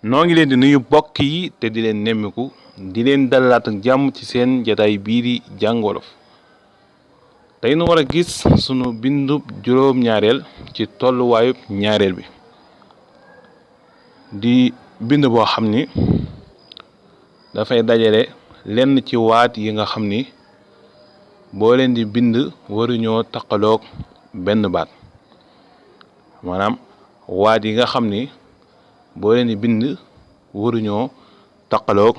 noo ngi leen di nuyu bokk yi te di leen nemmiku di leen dalalaat ak jàmm ci seen jataay bii di jàng wolof tey nu war a gis sunu bindu juróom-ñaareel ci tolluwaayub ñaareel bi di bind boo xam ni dafay dajale lenn ci waat yi nga xam ni boo leen di bind waruñoo taqaloog benn baat maanaam waat yi nga xam ni boo leen di bind waruñoo taqaloog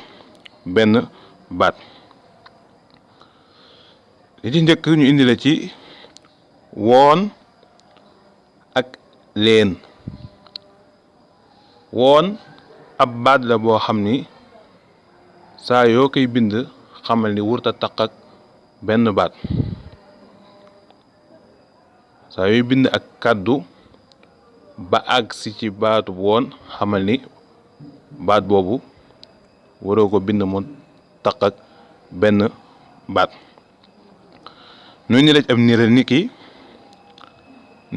benn baat li ci njëkk ñu indi la ci woon ak leen. woon ab baat la boo xam ni saa yoo koy bind xamal ni wurta taq ak benn baat saa yooy bind ak kàddu ba àgg si ci baatu woon xamal ni baat boobu waroo ko bind mu taq ak benn baat nu ñu laj ab niral ni ki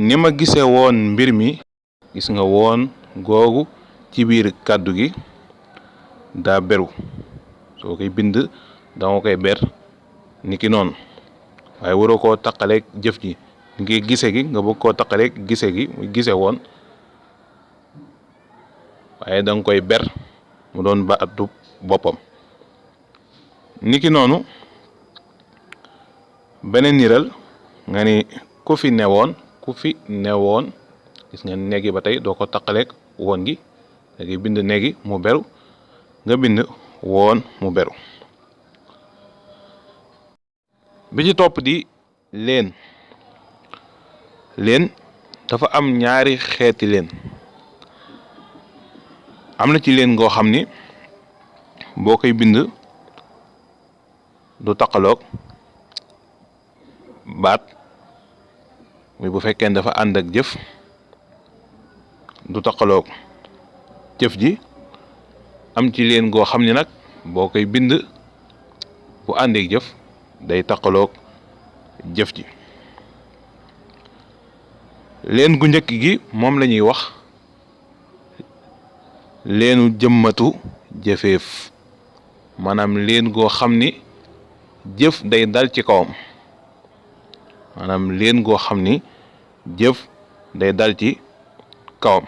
ni ma gisee woon mbir mi gis nga woon googu ci biir kàddu gi daa beru soo koy bind danga koy ber niki noonu waaye waroo koo taqaleeg jëf ji ngi gise gi nga bëgg koo taqaleeg gise gi muy gise woon waaye danga koy ber mu doon baatu boppam niki noonu beneen niral nga ni ku fi newoon gis nga negi ba tey doo ko taqaleeg woon gi da ngay bind negi mu beru nga bind woon mu beru bi ci topp di leen dafa am ñaari xeeti leen am na ci leen ngoo xam ni boo koy bind du taqaloog baat muy bu fekkee dafa ànd ak jëf du taqaloog jëf ji am ci leen goo xam ni nag boo koy bind bu àndeek jëf day taqaloog jëf ji leen gu njëkk gi moom la ñuy wax leenu jëmmatu jëfeef maanaam leen goo xam ni jëf day dal ci kawam maanaam leen goo xam ni jëf day dal ci kawam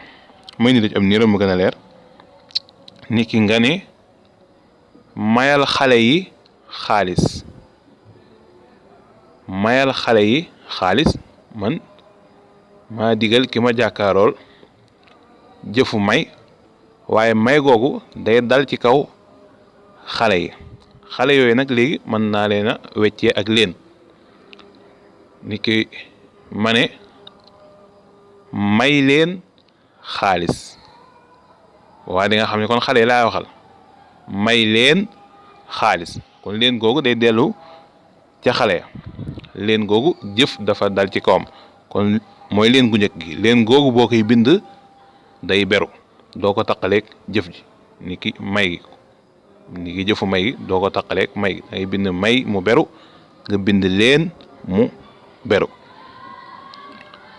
may ni daj am niram mu gën a leer ni ki nga ne mayal xale yi xaalis man maa digal ki ma jàkkaarool jëfu may waaye may googu day dal ci kaw xale yooyu nag léegi mën naa leen a weccee ak leen ni ki ma ne may leen xaalis waaye di nga xam ne kon xale yi laa waxal may leen xaalis kon leen googu day dellu ca xale ya leen googu jëf dafa dal ci kawam kon mooy leen gu njëkk gi leen googu boo koy bind day beru doo ko taqaleeg jëf ji ni ki may gi ni ki jëfu may gi doo ko taqaleeg may gi dangay bind may mu beru nga bind leen mu beru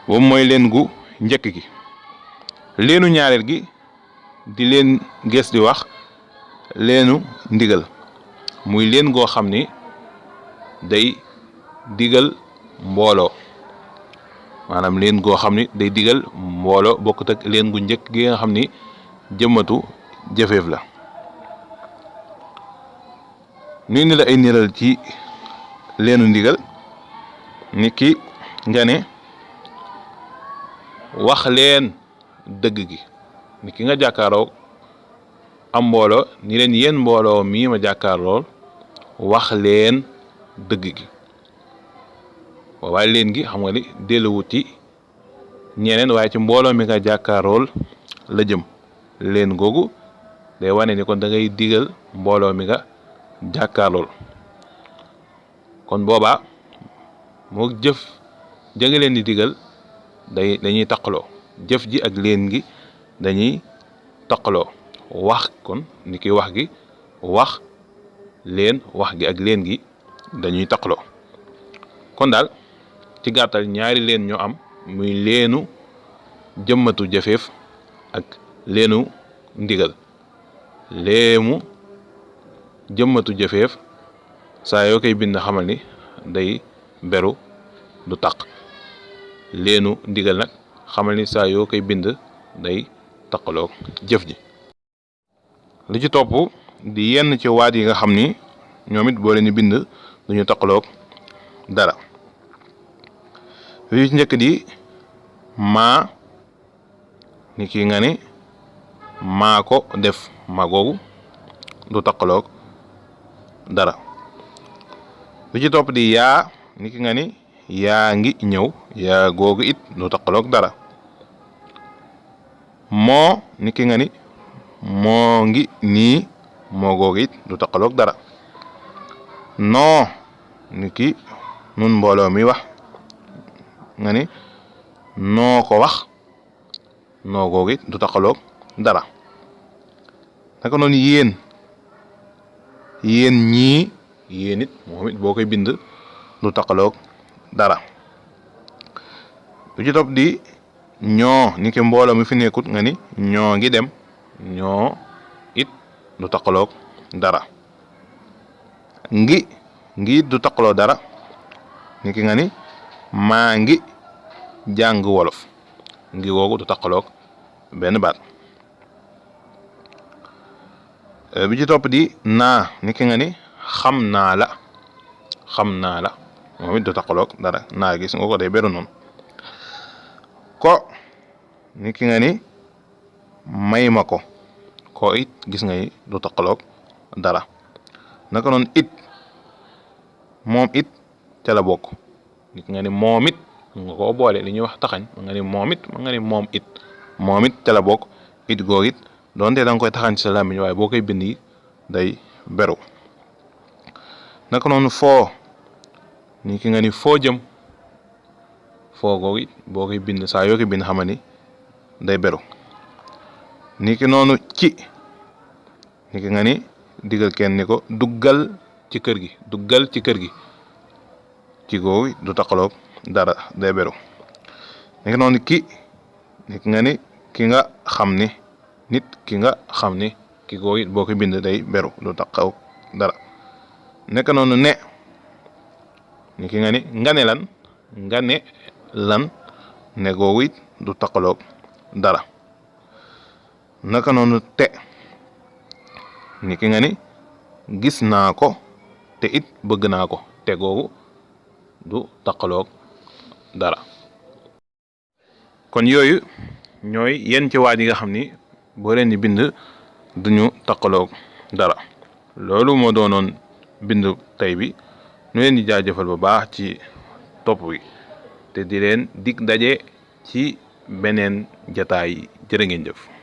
boobu mooy leen gu njëkk gi leenu ñaareel gi di leen gees di wax leenu ndigal muy leen goo xam ni day digal mbooloo maanaam leen goo xam ni day digal mbooloo bokkut ak leen gu njëkk gi nga xam ni jëmmatu jëfeef la nuy ni la ay niral ci leenu ndigal ni ki nga ne wax leen dëgg gi ni ki nga jàkkaaroo am mbooloo ni leen yéen mbooloo mii ma jàkkaarlool wax leen dëgg gi waaye leen gi xam nga ni delluwut ci ñeneen waaye ci mbooloo mi nga jàkkaarool la jëm leen googu day wane ni kon da ngay digal mbooloo mi nga jàkkaarlool kon boobaa moo jëf jënga leen di digal dañuy taqaloo jëf ji ak leen gi dañuy taqaloo wax kon ni ki wax gi wax leen wax gi ak leen gi dañuy taqaloo kon daal ci gàttal ñaari leen ñoo am muy leenu jëmmatu jëfeef ak leenu ndigal léemu jëmmatu jëfeef saa yoo koy bind xamal ni day beru du taq leenu ndigal nag xamal ni saa yoo koy bind day taqaloog jëf ji. li ci topp di yenn ci waat yi nga xam ni ñoom it boo leen di bind duñu taqaloog dara. li ci njëkk di maa ni ki nga ni maa ko def ma googu du taqaloog dara. li ci topp di yaa ni ki nga ni yaa ngi ñëw yaa googu it du taqaloog dara. moo ni ki nga ni moo ngi nii moo googu it du taqaloog dara. noo ni ki nun mbooloo mi wax nga ni noo ko wax noo googu it du taqaloog dara. naka noonu yéen ñii yéen it moom it boo koy bind du taqaloog dara. lu ci topp di ñoo ni ki mbooloo mi fi nekkut nga ni ñoo ngi dem ñoo it du taqaloog dara. ngi it du taqaloo dara ni ki nga ni maa ngi jàng wolof ngi googu du taqaloog benn baat. bi ci topp di naa ni ki nga ni xam naa la moom it du taqaloog dara naa gis nga ko day beru noonu. ko ni ki nga ni may ma ko it gis nga du taqaloog dara. naka noonu it moom it ca la bokk ni ki nga ni moom it nga ko boole li ñuy wax taxañ nga ni moom it nga ni moom it ca la bokk it googu it doonte da nga koy taxañ ci sa làmmiñ waaye boo koy bind yi day beru. naka noonu foo ni ki nga ni foo jëm foo googu it boo koy bind saa yoo koy bind xama ni day beru. ni ki noonu ci ni ki nga ni digal kenn ni ko duggal ci kër gi ci googu du taqaloog dara day beru. ni ki noonu ki ni ki nga ni ki nga xam ni nit ki nga xam ni ki googu it boo koy bind day beru du taqaw dara. nekk noonu ne ni ki nga ni nga ne lan ne googu it du taqaloog dara. naka noonu te ni ki nga ni gis naa ko te it bëgg naa ko te googu du taqaloog dara. kon yooyu ñooy yenn ci waat yi nga xam ni boo leen di bind duñu taqaloog dara. loolu moo doonoon bindu tey bi ñu leen di jaajëfal bu baax ci topp wi te di leen dig daje ci beneen jataay jërë ngeen jëf.